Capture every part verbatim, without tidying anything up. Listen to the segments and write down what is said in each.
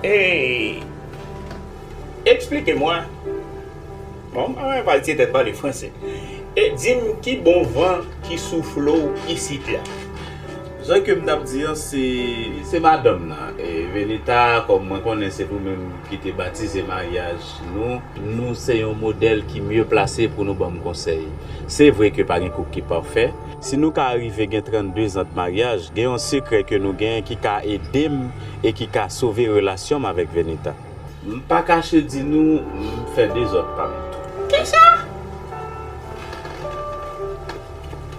Hey, expliquez-moi. Bon, mwen pa di tèt pale franse. E di m ki bon van ki soufle w isit la. Jan ke m t ap di an, se, se madanm nan. E Venita, kòm mwen konnen se ou menm ki te batize maryaj nou, nou se yon modèl ki mye plase pou nou ban m konsèy. Se vre ke pa gen koup ki pafè. Si nou ka rive gen trannde zan de maryaj, gen yon sekrè ke nou gen ki ka ede m e ki ka sove relasyon m avèk Venita. M pa kache di nou, m fè dezòd pa m tou. Kisa?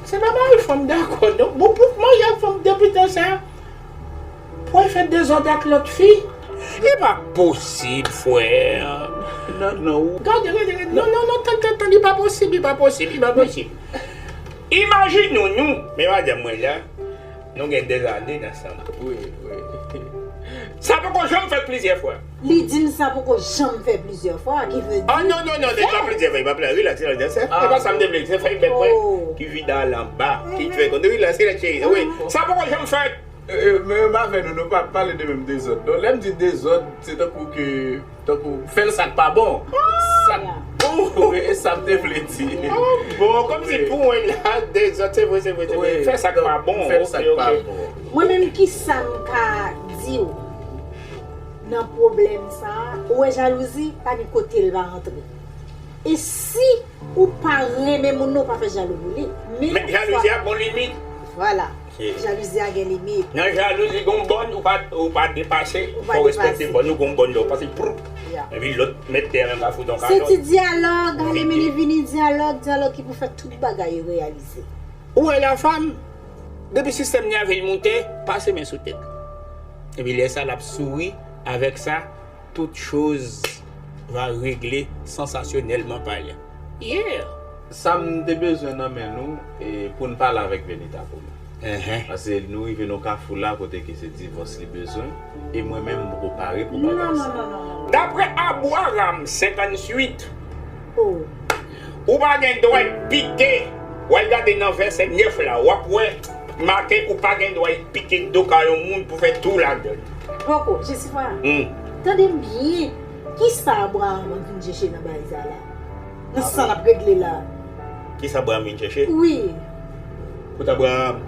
Se pa mari fanm dakò, non. Bon, pou mari ak fanm depi tan sa, pou al fè dezòd ak lòt fi? E pa posib, frè. Non, non. Gade, gade, gade. Non, non, non, tann, tann, tann, li pa posib, li pa posib, li pa posib. Imajine w, nou, men madanm mwen la, nou gen dèzane ansanm. Wi, wi. Sa poko janm fèt plizyè fwa. Li di m sa poko janm fè plizyè fwa, ki vle di... Ah, non, non, non, li pa plizyè fwa, li pa plizyè, relax, relax, se, se pa sa m te vle, se fè bèk mwen ki vide al anba, ki fè konn, relax, relax, cheri, wi. Sa poko janm fèt. E, e, menm avè nou, nou pa pale de menm dezòd. Donk, lè m di dezòd, se tankou ke, tankou, fè l sa k pa bon. Sa k bon, e sa m te vle di. Oh, bon, kòmsi pou mwen la, dezòd, se vre, se vre, se vre. Fè sa k pa bon. Fè l sa k pa bon. Mwen menm, kisa m ka di w nan pwoblèm sa a? Ou wè, jalouzi, pa gen kote l pa rantre. E si ou pa renmen moun nan, ou pa fè jalou pou li. Men, men jalouzi a gon limit. Vwala. Jalouzi a gen limit. Nan jalouzi, gon bòn ou pa, ou pa depase. Ou pa depase. Fò w respekte bòn ou, gon bòn lè w pase, proup. Epi lòt mèt tè a menm ka fout yon kalòt. Se ti dyalòg, ale mennen vini dyalòg, dyalòg ki pou fè tout bagay yo reyalize. Ou wè la fanm, depi sistèm nève l moute, pase men sou tèt li. Epi lè sa, l ap souri avèk sa, toute chose va régler sensationnellement parlant. Yeah! Sa m te bezwen nan men nou, e, pou n pale avèk Venita pou nou. Paske nou rive nan kafou la kote ke se divòs li bezwen, e mwen menm m poko pare pou bagay sa. Daprè Abraham senkantuit, ou pa gen dwa pike, w al gade nan vèsè nèf la, w ap wè make ou pa gen dwa pike do ka yon moun pou fè tou ladan l. Poko, Jesifra, tande m byen. Kisa Abraham ap vin chèche nan bagay sa la? Nan sa n ap regle la. Kisa Abraham vin chèche? Wi. Kote Abraham?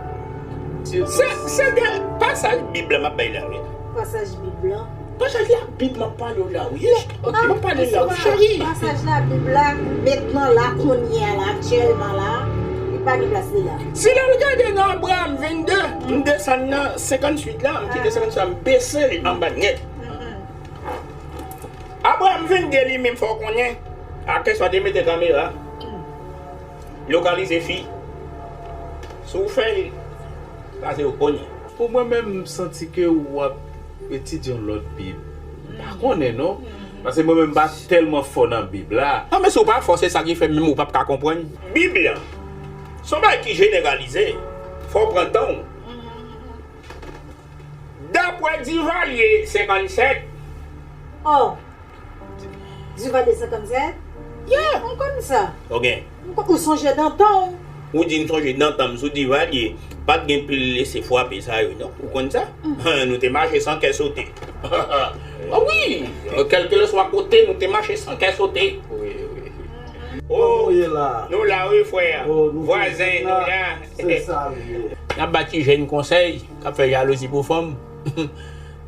Se, se de pasaj Bib la m ap bay la, wi. Pasaj Bib la? Pasaj la Bib m ap pale w la, wi. M ap pale w la, wi, cheri. Pasaj la Bib la, mentnan la, kounye a la, aktyèlman la, li pa gen plas li la. Si l al gade nan Abraham vennde, m desann nan senkantuit la, m kite senkantuit la, m bese l anba nèt. Abraham vennde li menm fè w konnen, a kesyon de mete kamera, lokalize fi. Si w fè l, sa se w konnen. Pou mwen menm, m santi ke w ap etidye yon lòt Bib. M pa konnen non. Paske mwen menm m pa tèlman fò nan Bib la. Non, men si w pa fò, se sa ki fè menm ou p ap ka konprann. Bib la, se yon bagay ki jeneralize. Fò w pran tan w. Daprè Divalye senkannsèt. Oh! Divalye senkannsèt? Yeah! M konn sa. Ok. M konn, ou sonje nan tan w. Ou di m sonje nan tan m sou Divalye, pa t gen pil lese frape sa yo, non. Ou konn sa? Nou te mache san kè sote. Ah wi! Kèlkeswa kote, nou te mache san kè sote. Wi, wi. Oh, nou la wi, frè. Vwazen, nou la. Se sa l ye. N ap ba ti jèn konsèy k ap fè jalouzi pou fanm.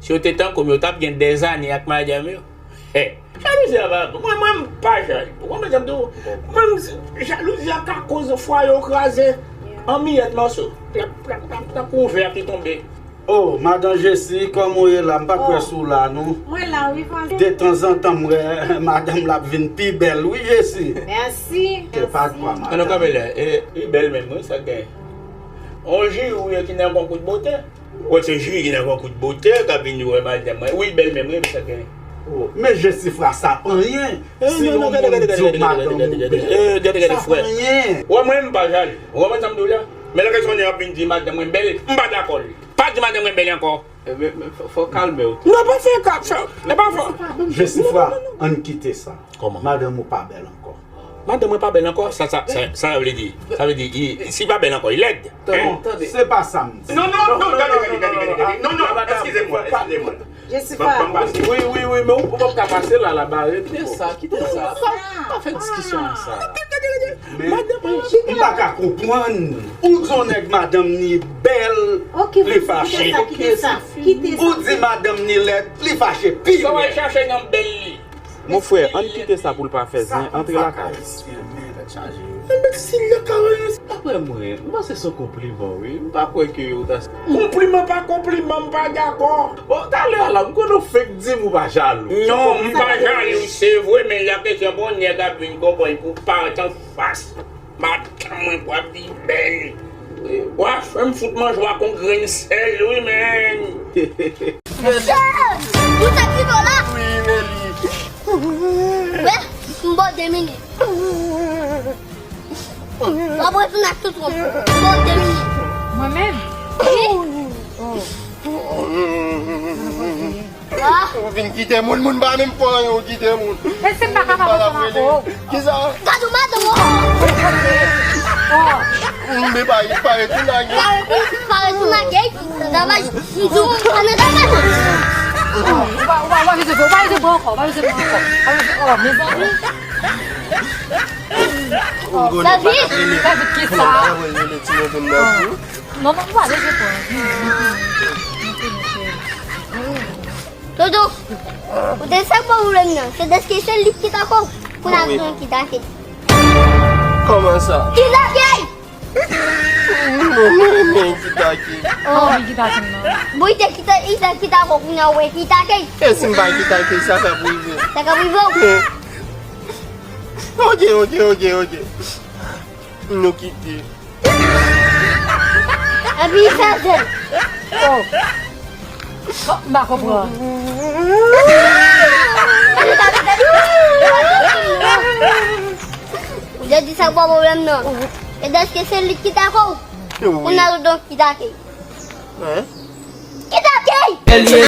Si yo te tankou m, yo t ap gen dèzane ak madanm yo. Jalouzi a pa bon. Mwen, mwen, m pa jalou. Ou konprann sa m di w? Mwen, m, jalouzi a ka koz fwaye w kraze an miyèt mòso. Plap, plap, plap, plap, tankou yon vè ki tonbe. Oh, madan Jesi, kòman w ye la? M pa t wè sou w la, non. Mwen la, wi, vwazen. Detanzantan, m wè madanm la ap vin pi bèl, wi, Jesi. Mèsi, mèsi. Se pa t kwa, madanm. An nou kanpe la, e, li bèl menm, wi, sa k genyen. On jiri, wi, ki nan konkou de bote. Wè, se jiri ki nan konkou de bote, k ap vin wè madanm mwen. Wi, bèl menm, wi, sa k genyen. Oh, men Jesifra, sa pa anyen. Si yon moun di w madanm ou bèl, sa pa anyen. Wè, mwen, m pa jalou. Ou konprann sa m di w la? Men lè kesyon ap vin di madanm mwen bèl, m pa dakò l. Pa di madanm mwen bèl ankò. E, men, men, fò, fò w kalme w tou. Non, pa fè ka, fè, e pa fò. Jesifra, ann kite sa. Kòman? Madanm ou pa bèl ankò. Madanm mwen pa bèl ankò? Sa, sa, sa, sa vle di? Sa vle di, i, si pa bèl ankò, i lèd? Tande, tande. Se pa sa m di. Non, non, non, gade, gade, gade, gade, gade. Non, non, eskize mwen, eskize mwen. Jessica. Ban m pase. Wi, wi, wi, men ou p ap ka pase la, la bare. Kite sa, kite sa. Pa, pa fè diskisyon ak sa. Men, m pa ka konprann. Ou di yon nèg madanm ni bèl, li fache. Kite sa, kite sa, kite sa. Ou di madanm ni lèd, li fache pi lèd. Sa w al chache nan bèl li? Mon frè, ann kite sa pou l pa fè zen, antre lakay. Enben, si l lakay, daprè mwen, m panse se yon konpliman, wi. M pa kwè ke ou ta. Konpliman pa konpliman, m pa dakò. Bon, talè a la, m konnen w fenk di m ou pa jalou. Non, m pa jalou, se vre, men la kesyon bon, nèg ap vin konprann pou parèt anfas. Madanm mwen pral pi bèl. W a fè m fout manje w ak yon grenn sèl, wi, men. Chè! Ou te ki bò la? Wi, men li. Wè, m ba w de minit. W ap retounen ak tout wòb. M ba w de minit. Mwen menm? Wi. Ou vin kite moun, moun pa menm fè anyen, ou kite moun. E si m pa kapab ansanm avè w? Kisa? Gad yon madanm, oh! M be pa, pa retounen ak li. Pa retounen, pa retounen ak li. Travay, m di w, pa nan travay. Ou pa, ou pa, ou pa vin jwe, ou pa vin jwe ankò, ou pa vin jwe ankò. Pa vin jwe, oh, mezanmi. David! David, kisa? Non, non, ou pa vin jwe ankò. Toto, ou te sa k ba w pwoblèm nan. Se dèske se li ki tako. Pou n ap jwenn ki take. Kòman sa? Ki take! Mwen, mwen renmen ki take. Oh, ki take non. Bon, li te ki ta-, li te ki tako, kounye a ou wè ki take. E si m pa ki take, sa k ap rive? Sa k ap rive w? Ok, ok, ok, ok. Nou kite. Epi li fè zen. Oh. Oh, m pa konprann. Ou te di sa pa pwoblèm nan. E dèske se li ki tako. Ou nan donk ki take. Hein? Ki take?